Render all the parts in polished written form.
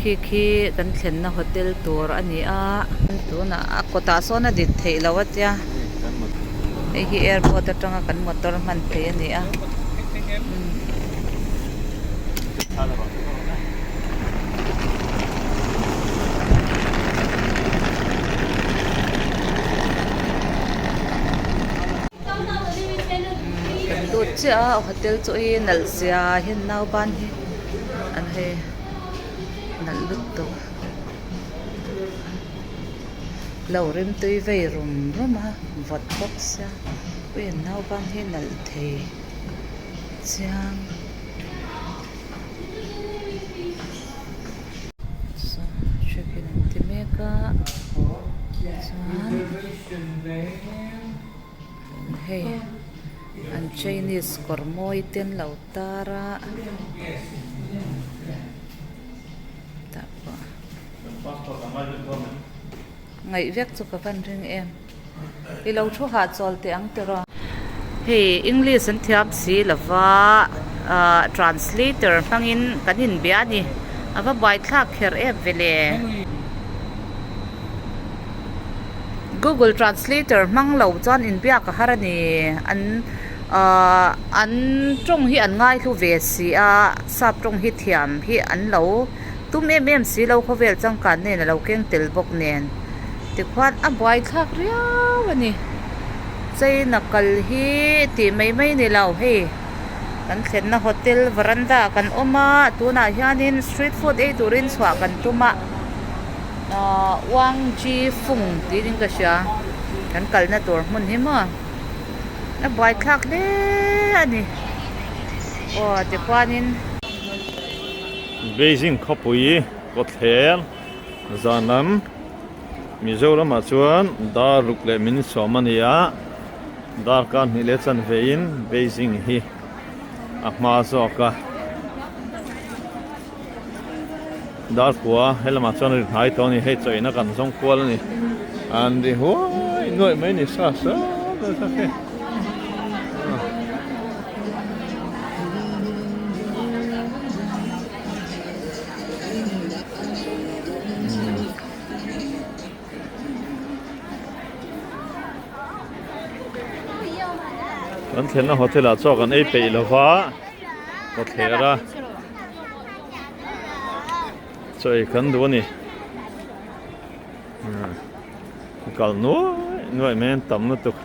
Khi khi kan thlenna hotel tur a ni a. Tunah a kawtah sawn a din theih loh a tia. Hei hi airport atanga kan motor hman theih a ni a. Kan lut chiah a hotel chu hi nalh zia hian nauban hi an hei nalh lutuk lo rimtui vei rum rum a vawt bawk sia ui an nauban hi nalh thei chiang. Check in an ti mek a chuan hei an chinese kawr mawi te an lo tar a tah pawh ngaih vek chu ka van ring em. I lo thu hahchawl teh ang tiraw. Hei English an thiam si lova ah translator hmangin kan inbia a ni. A va buaithlak kher em ve le. Google translator hmang lo chuan inbiak a har a ni. An ah an tawng hi an ngaihlu ve si a, sap tawng hi thiam hi an lo tum em em si lo khawvel changkan nen a lo keng tel bawk nen. Tikhuan a buaithlak riau a ni. China kal hi tih mai mai ni lo hei kan thlenna hotel veranda ah kan awm a tunah hianin street food ei turin chhuah kan tum a ahh Wang Ji Fung tiin ka hria kan kalna tur hmun hi maw a buaithlak hle a ni aw tikhuanin. Beijing khawpui kawtthler zan lam. Mizoramah chuan dar ruk leh min sawm a ni a, darkar hnih leh chanveiin Beijing hi a hma zawk a. Dar kua he lamah chuan ri hnai tawh a ni, hei chawihna kan zawng kual a ni. An ri huai nuaih mai a ni sa sa sa khi. Kan thlenna hotel ah chaw kan ei peih lo va kawtthler a chaw ei kan duh a ni kal nuai nuai mai an tam lutuk.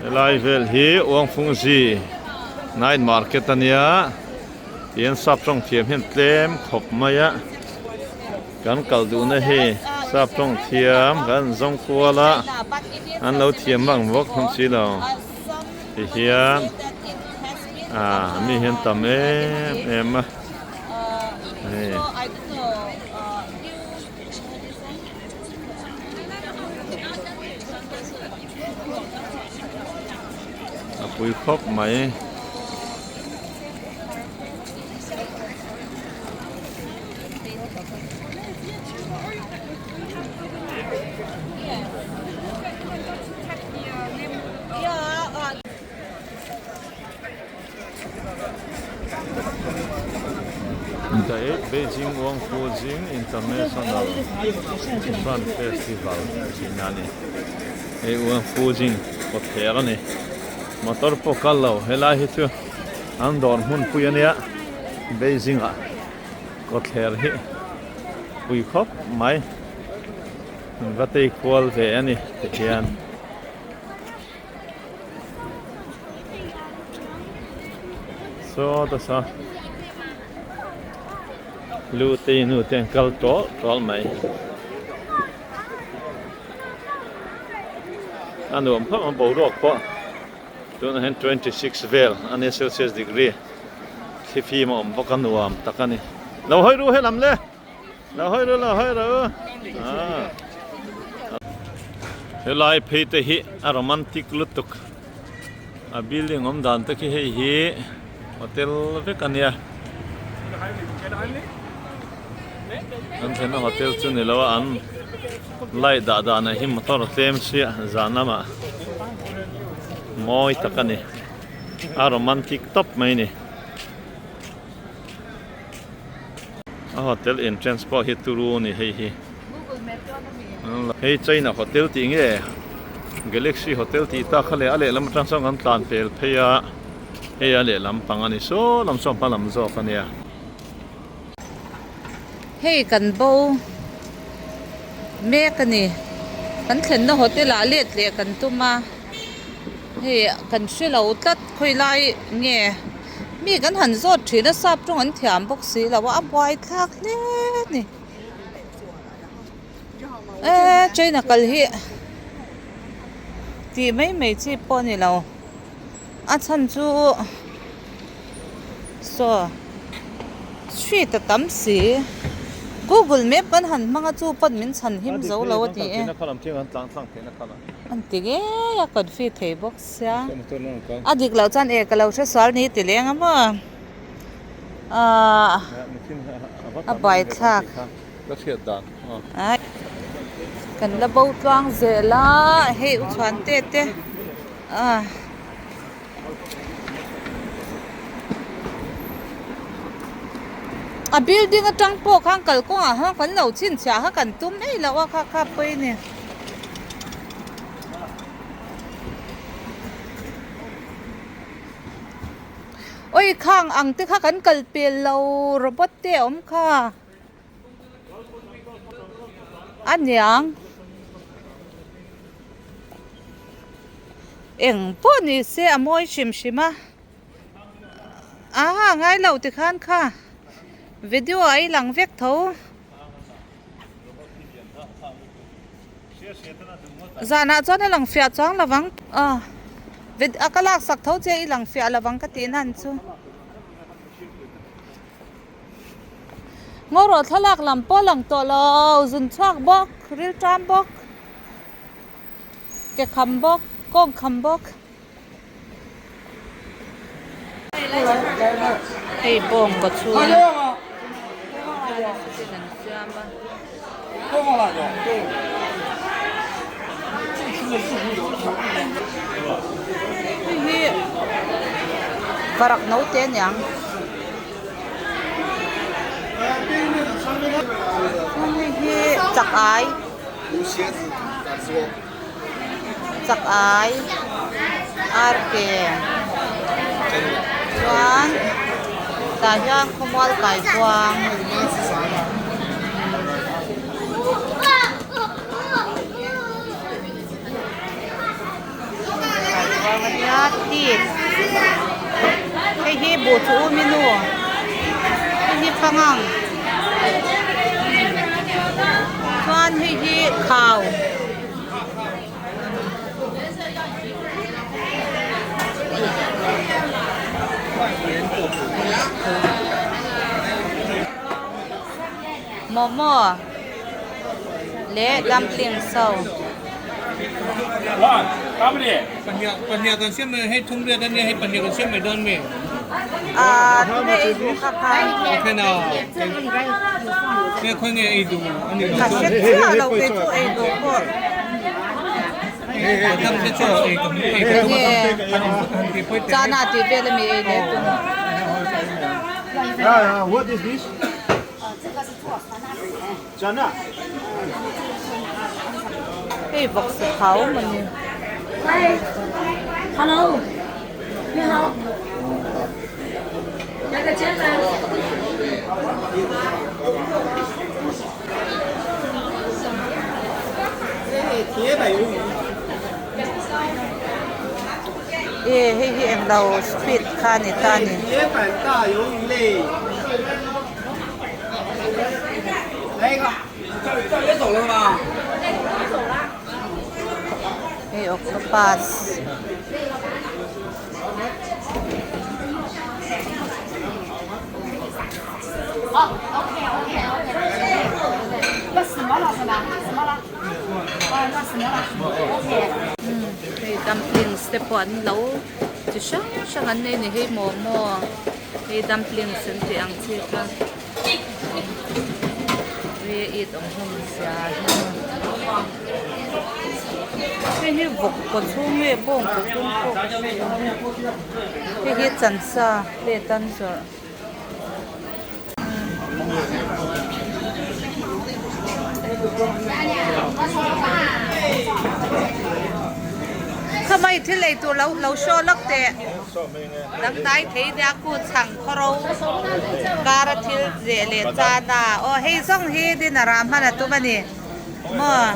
Helai vel hi Uangfungzi night market a nia tihian sap tawng thiam hian tlem khawp mai a. Kan kal duhna hi sap tawng thiam kan zawng kual a, an lo thiam vang bawk hlawm si lo. Ti hian ah mi hian tam em em a hei. A pui khawp mai. The 8th Beijing Wangfujing International Sun Festival tihna a ni. Hei Wangfujing kawtthler a ni. Motor pawh kal lo helai hi chu an dawr hmunpui a nia Beijing ah kawtthler hi pui khawp mai va tei kual ve a ni tihian. Saw ta saw lu te nu te an kal tawlh tawlh mai a nuam khawp ang boruak pawh tunah hian 26 vel a nia celsius degree thlifim a awm bawk a nuam tak a ni lo hawi ru helam le. Lo hawi ru lo hawi ru ah helai phei te hi a romantic lutuk. A building awm dan te khi hei hi hotel vek a nia. Kan thlenna hotel chu ni lo a an light dah danah hi motor a tlem sia zan lamah mawi tak a ni. A romantic tawp mai a ni. A hotel entrance pawh hi turu a ni hei hi. Hei China hotel tih nge Galaxy hotel tih tak kha leh a lehlam atang chuan kan tlan pel phei a hei a lehlam pang a ni saw lam saw hma lam zawk a nia. Hei kan bo mek a ni kan thlenna hotel ah let leh kan tum a hei kan hre lo tlat khawi lai nge mi kan han zawt thin a sap tawng an thiam bawk si lo a a buai thlak hle a ni. Eee China kal hi tih mai mai chi pawh a ni lo a chhan chu saw street a tam si google map kan han hmang a chu pawn min chhan him zo lo a ti e an ti ngei a confi thei bawk sia a dik loh chuan e ka lo hre sual ni ti leng a maw. Ahh a bai thlak kan la bo tluang zel a hei u chhuan te te ah a building atang pawh khan kalkawngah hian kan lo chhinchhiah kha kan tum eih loh a kha kha pawi a ni. Awi khang ang te kha kan kal pel lo robot te a awm kha a niang eng pawh ni se a mawi hrim hrim a aha ngai lo ti khan kha video a i lang vek tho. Zanah chuan a lang fiah chuang lo vang a a ka laksak tho che i lang fiah lo vang ka tih nan chu. Ngaw rawh thlalak lam pawh a lang tawh lo zun chhuak bawk ril ṭam bawk ke kham bawk kawng kham bawk. Hei bawng kaw chhung an siam a. Hei hi varak naute a niang. Hei hi chak ai. Chak ai ar ke chuan tah hian khawmual kaikuang kaikuang a nia teak hei hi buh chu u minu hei hi pangang chuan hei hi khau. Momo leh dumplings ho. Ahh tunge ei duh kha kha. Ka hre chiah lo kei chu ei duh pawh. Enge chana tih vel ami ei leh tum. Hei vawksa thau maw ni. E hei hi englo speed kha a ni ta a ni. Hei octopus. Hei dumplings te pawh an lo. Chi hrang hrang an nei a ni hei momo hei dumplings an tih ang chi kha hei a it awm hlawm sia hei hi vawk kaw chhung nge bawng kaw chhung pawh ka hre lo hei hi chansa plate an zawrh. Khamai thil ei tur lo lo show lawk teh dangdai thei nia khu chhang khawro kara thil zeh leh chan a aw hei zawng hi dinner ah hman a tum a ni maw.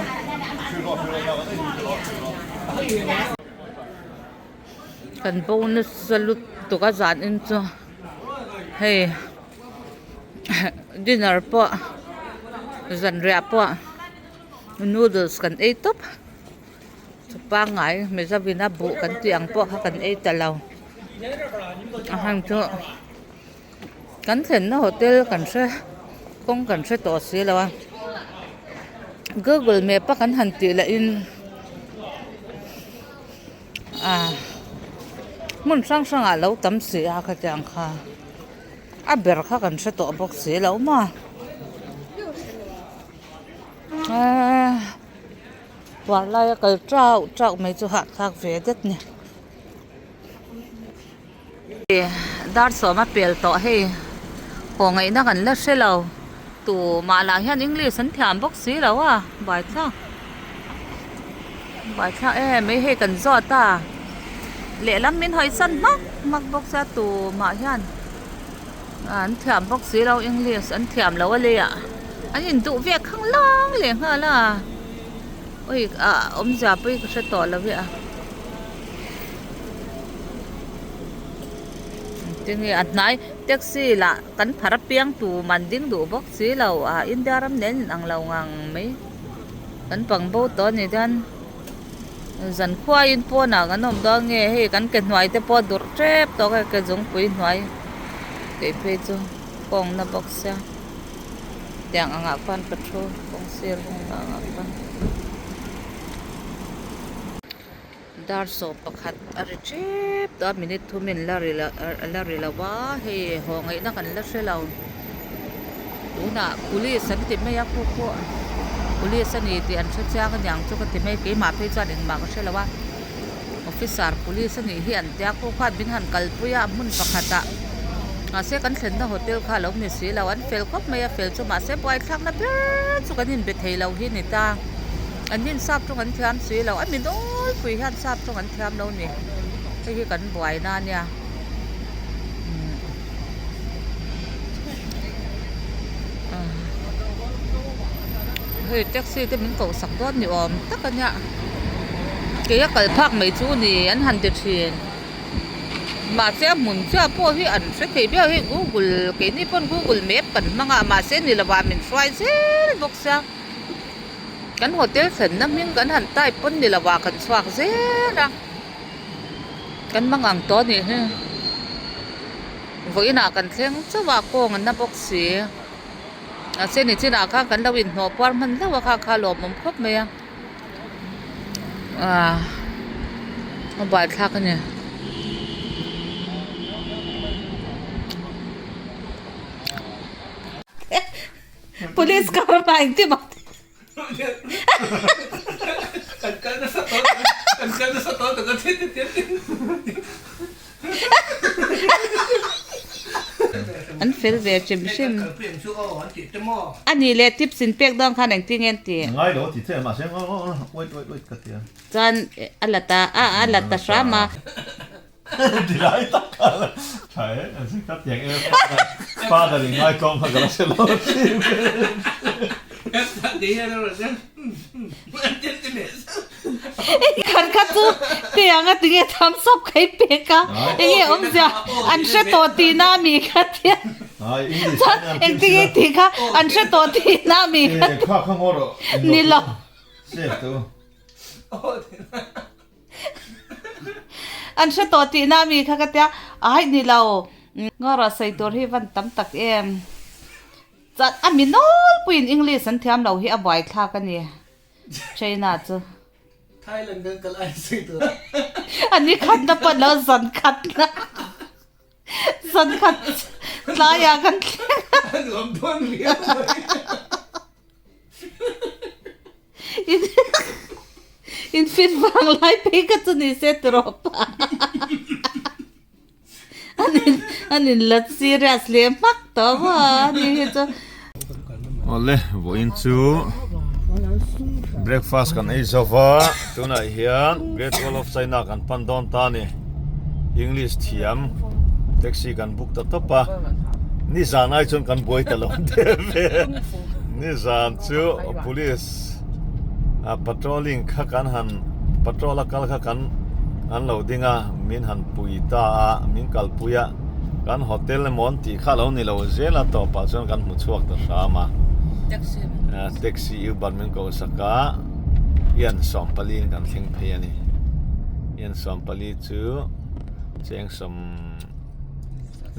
Kan bo nasa lutuk a zan in chu hei dinner pawh zanriah pawh noodles kan ei tawp chu pangngai mizovin a buh kan tih ang pawh kha kan ei ta lo a hang chu kan thlenna hotel kan hre kawng kan hre tawh si lo a google map a kan han tih lah in. Ah hmun hrang hrang ah lo tam si a khatiang kha a ber kha kan hre tawh bawk si lo maw eee puar laia kal tauh tauh mai chu hahthlak ve det ni dar sawm a pel tawh hei haw ngaihna kan la hre lo tumah lah hian english an thiam bawk si lo a buaithlak buaithlak em mai hei kan zawt a lehlam min hawi san hmak hmak bawk sia tumah hian an thiam bawk si lo english an thiam lo a leiah an induh ve khang lang leh nghal a awi ah awmzia pawh hi ka hre tawh lo e a. Tinge a hnai taxi lah kan phar apiang tur man ding duh bawk si lo a India ram nen in ang lo ngang mai kan pang bo tawh a ni chuan zan khuaiin pawnah kan awm dawn nge hei kan ke hnuai te pawh a durh tep tawh a ke zungpui hnuai tih phei chu kawngna bawk sia tiang angah khuan ka thu kawng sir angah khuan. Dar sawm pakhat a ri tep tawh a minute thum in la ri la ri lo a hei haw ngaihna kan la hre lo tunah police an ti mai a khu pawh police a ni tih an hre chiang aniang chu ka ti mai keimah phei chuan engmah ka hre lo a officer police a nih hi an tia khu khan min han kalpui a hmun pakhatah mahse kan thlenna hotel kha a lo ni si lo an fel khawp mai a fel chu mahse buaithlakna ber chu kan inbe thei lo hi a ni ta. An nin sap tawng an thiam si lo a mi nawlpui hian sap tawng an thiam lo ni hei hi kan buai na ania hei taxi te min koh sak dawn ni awm tak ania kei a kal phak mai chu ni an han ti thin mahse a hmun chiah pawh hi an hre thei viau hei google keini pawn google map kan hmang a mahse ni lovah min hruai zel bawk sia. Kan hotel thlenna hming kan han type pawn ni lovah kan chhuak zel a, kan mang ang tawh a nih hi. Vawiinah kan thleng chauh a, kawng an na bawk si. Mahse nichinah khan kan lo inhnawh puar hman hlauh a kha kha lawmawm khawp mai a, ah a buaithlak a ni. Police car hma engtin mah An fel ve hrim hrim. A nih leh tips in pek dawn khan engtin nge an ti? Chuan a la ta a la ta hram a. Tilai tak kha tha e an sin kha tiang em father in ngai tlawm kha ka la hre lo Khan kha chu tiang a tinge thumbs up kha i pek a enge awmzia an hre tawh tihna a mi kha tia chuan engtinge i tih kha an hre tawh tihna a mi kha ni lo. An hre tawh tihna a mi kha ka tia, aih ni lo, ngaw sawi tur hi van tam tak em. Chuan a mi nawlpuiin English an thiam lo hi a buaithlak a ni China chu. Thailand kan kal ai sawi tur. A ni khatna pawh lo zan khatna zan khat tlaiah kan thleng a. A nuam dawn viau mai. In fit vang lai phei kha chu ni se tawp a. An in la serious leh hmak tawh maw a ni hi chu. Awle vawiin chu breakfast kan ei zo va tunah hian Great Wall of China kan pan dawn ta a ni English thiam taxi kan book ta tawp a nizan ai chuan kan buai ta lo deuh ve nizan chu police a patrolling kha kan han patrol a kal kha kan an lo ding a min han pui ta a min kalpui a kan hotel emaw an tih kha lo ni lo zel a tawpah chuan kan hmu chhuak ta hram a taxi uber min koh sak a ian sawmpali in kan thleng phei a ni ian sawmpali chu cheng sawm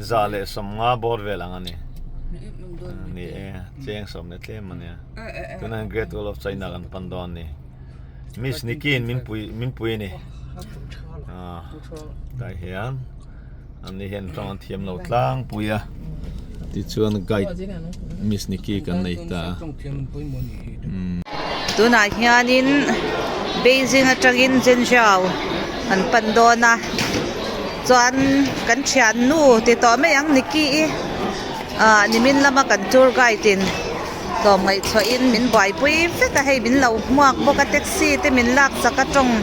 za leh sawmnga bawr vel ang a ni ni e cheng sawm leh tlem a nia tunah hian great wall of china kan pan dawn a ni. Miss Nikki in min pui min pui a ni ah tah hian an ni hian tawng an thiam lo tlangpui a tichuan guide Miss Nikki kan nei ta a umm. Tunah hianin Beijing atangin Zhengzhou an pan dawn a chuan kan thiannu ti tawh mai ang Nikki i ah nimin lama kan tour guide in. Tlawmngaih chhuahin min buaipui vek a, hei min lo hmuak bawk a, taxi te min lak chak a tawng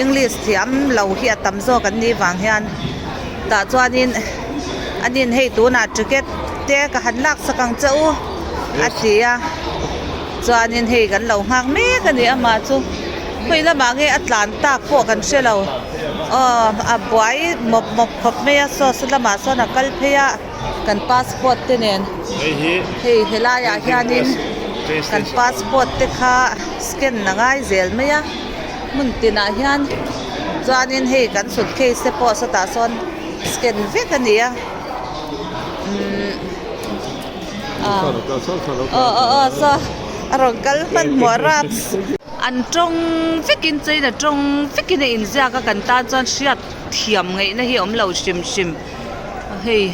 English thiam lo hi a tam zawk an nih vang hian tah chuanin anin hei tunah ticket te ka han lak chak ang che u a ti a, chuanin hei kan lo nghak mek a ni amah chu khawi lamah nge a tlan tak pawh kan hre lo aw a buai mawp mawp khawp mai a saw saw lamah sawn a kal phei a. Kan passport te nen hei helaiah hianin kan passport te kha scan a ngai zel mai a hmun tinah hian chuanin hei kan suitcase te pawh sawtah sawn scan vek a ni a umm ah aw aw aw saw a rawn kal hmanhmawh raps an tawng vekin china tawng vekin a inziak a kan tan chuan hriat thiam ngaihna hi a awm lo hrim hrim. Hei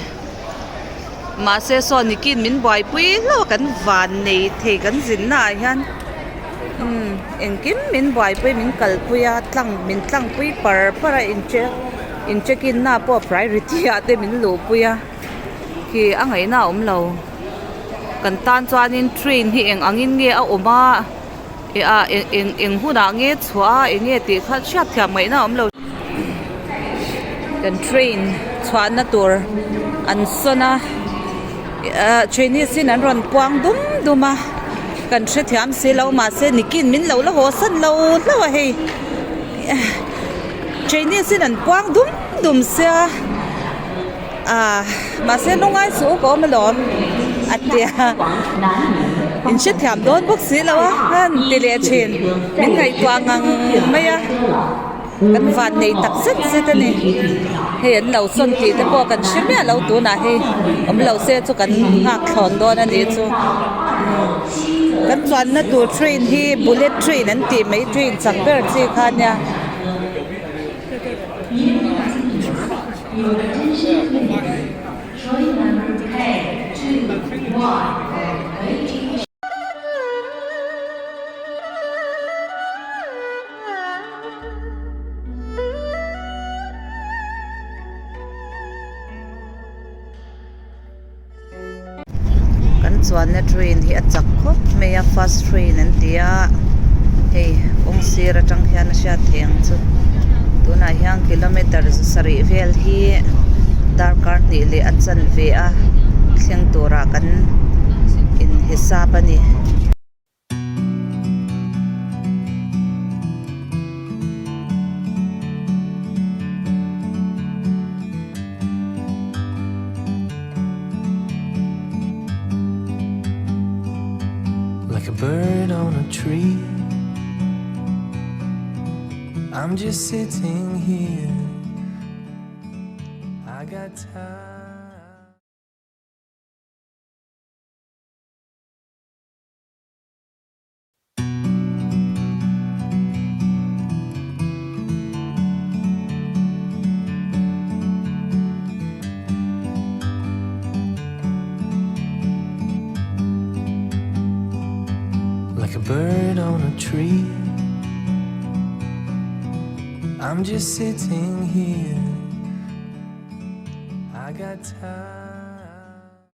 mahse saw nikin min buaipui hlauh a kan van nei thei kan zinna ah hian umm engkim min buaipui min kalpui a tlang min tlangpui par par a in che in check in na pawh priority ah te min luhpui a khi a ngaihna a awm lo kan tan chuanin train hi eng angin nge a awm a eh ah eng eng hunah nge chhuah a eng nge tih kha hriat thiam ngaihna a awm lo. Kan train chhuahna tur an sawn a ah chinese in an rawn puang dum dum a kan hrethiam si lo mahse nikin min lo la haw san lo hlauh a hei chinese in an puang dum dum sia ah mahse lungngai suh u ka awm alawm a tia in hrethiam dawn bawk si lo a han ti leh thin min ngaihtuah ngang mai a. Kan van nei tak zet zet a ni. Hei an lo sawn tih te pawh kan hre miah lo tunah hei awm lo se chu kan nghak thlawn dawn a nih chu. Kan chuanna tur train hi bullet train an tih mai train chak ber chi kha a nia. Kan chuanna train hi a chak khawp mai a fast train an ti a hei kawng sir atang hian a hriat theih ang chu tunah hian kilometer sarih vel hi darkar hnih leh a chanve a thleng turah kan inhisap a ni. Like a bird on a tree I'm just sitting here I got time Like a bird on a tree. I'm just sitting here. I got time.